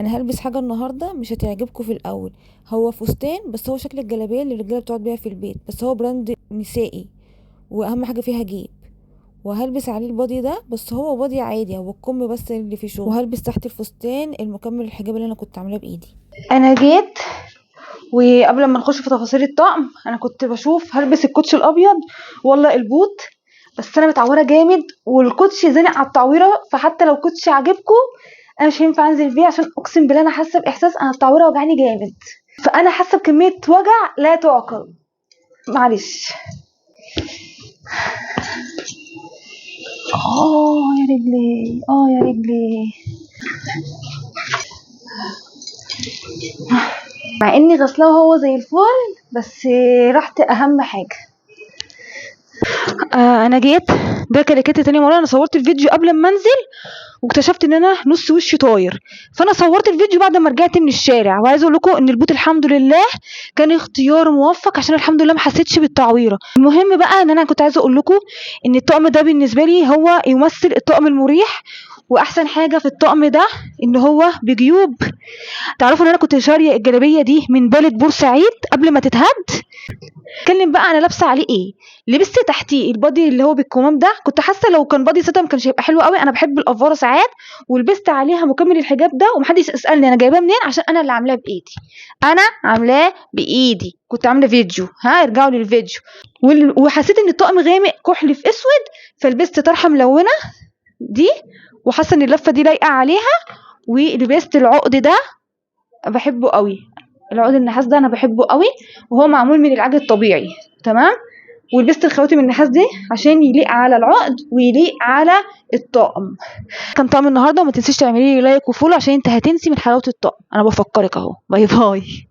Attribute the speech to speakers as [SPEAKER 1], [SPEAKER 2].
[SPEAKER 1] انا هلبس حاجة النهارده مش هتعجبكم في الاول. هو فستان بس هو شكل الجلابية اللي الرجالة بتقعد بيها في البيت، بس هو brand نسائي واهم حاجة فيها جيب. وهلبس عليه ال body ده، بس هو body عادي، هو الكم بس اللي فيه شغل. وهلبس تحت الفستان المكمل الحجاب اللي انا كنت عاملاه بايدي.
[SPEAKER 2] انا جيت، وقبل ما نخش في تفاصيل الطقم انا كنت بشوف هلبس الكوتش الابيض ولا البوت، بس انا متعوره جامد والكوتش زنق على التعويره، فحتى لو كوتش عاجبكم انا مش هينفع انزل بيه، عشان اقسم بالله انا حاسه باحساس انا التعويره وجعاني جامد، فانا حاسه بكمية وجع لا تعقل. معلش. يا رجلي، يا رجلي. مع اني غسلاه وهو زي الفل، بس راحت اهم حاجة. انا جيت ده كلاكيت تاني مرة. انا صورت الفيديو قبل ما انزل واكتشفت ان انا نص وشي طاير، فانا صورت الفيديو بعد ما رجعت من الشارع. وعايزه اقول لكم ان البوت الحمد لله كان اختيار موفق، عشان الحمد لله ما حسيتش بالتعويره. المهم بقى ان انا كنت عايزه اقول لكم ان الطقم ده بالنسبة لي هو يمثل الطقم المريح، واحسن حاجة في الطقم ده ان هو بجيوب. تعرفوا ان انا كنت شاريه الجلابية دي من بلد بورسعيد قبل ما تتهد. اتكلم بقى انا لابسه عليه ايه. لبست تحتيه ال body اللي هو بالكمام ده، كنت حاسه لو كان body ساده ما كانش هيبقى حلو قوي، انا بحب الافوره ساعات. ولبست عليها مكمل الحجاب ده، ومحدش يسالني انا جايباه منين عشان انا اللي عاملاه بايدي، انا عاملاه بايدي، كنت عامله فيديو، ها ارجعوا للفيديو. وحسيت ان الطقم غامق كحل في اسود، فلبست طرحه ملونة دي، وحاسه ان اللفة دي لايقة عليها. ولبست العقد ده، بحبه قوي، العقد النحاس ده انا بحبه قوي، وهو معمول من العاج الطبيعي، تمام. ولبست الخواتم النحاس دي عشان يليق على العقد ويليق على الطقم. كان طقم النهارده، وما تنسيش تعملي لي like و follow عشان انت هتنسي من حلاوة الطقم، انا بفكرك اهو. bye bye.